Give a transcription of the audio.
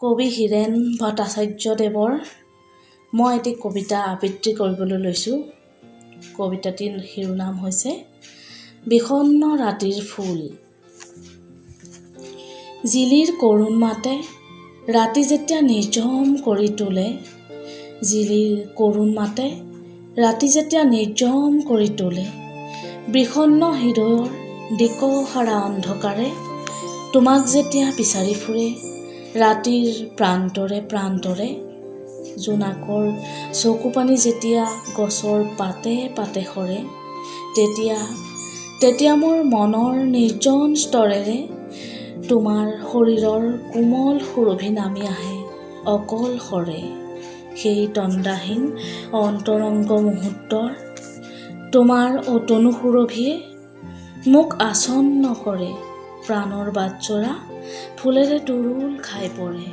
কবি হীৰেণ ভট্টাচাৰ্যদেৱৰ মই এটি কবিতা আবৃত্তি কৰিবলৈ লৈছোঁ। কবিতাটিৰ শিৰোনাম হৈছে বিষণ্ণ ৰাতিৰ ফুল। জিলিৰ কৰুণ মাতে ৰাতি যেতিয়া নিজম কৰি তোলে, জিলিৰ কৰুণ মাতে ৰাতি যেতিয়া নিজম কৰি তোলে, বিষণ্ণ হৃদয়ৰ দিকহাৰা অন্ধকাৰে তোমাক যেতিয়া বিচাৰি ফুৰে ৰাতিৰ প্ৰান্তৰে প্ৰান্তৰে, জোনাকৰ চকুপানী যেতিয়া গছৰ পাতে পাতে সৰে, তেতিয়া তেতিয়া মোৰ মনৰ নিৰ্জন স্তৰেৰে তোমাৰ শৰীৰৰ কোমল সুৰভি নামি আহে অকলশৰে। সেই তন্দ্ৰাহীন অন্তৰংগ মুহূৰ্তৰ তোমাৰ অতনু সুৰভিয়ে মোক আচ্ছন্ন কৰে, প্ৰাণৰ বাটচ'ৰা ফুলেৰে দুৰুল খাই পৰে।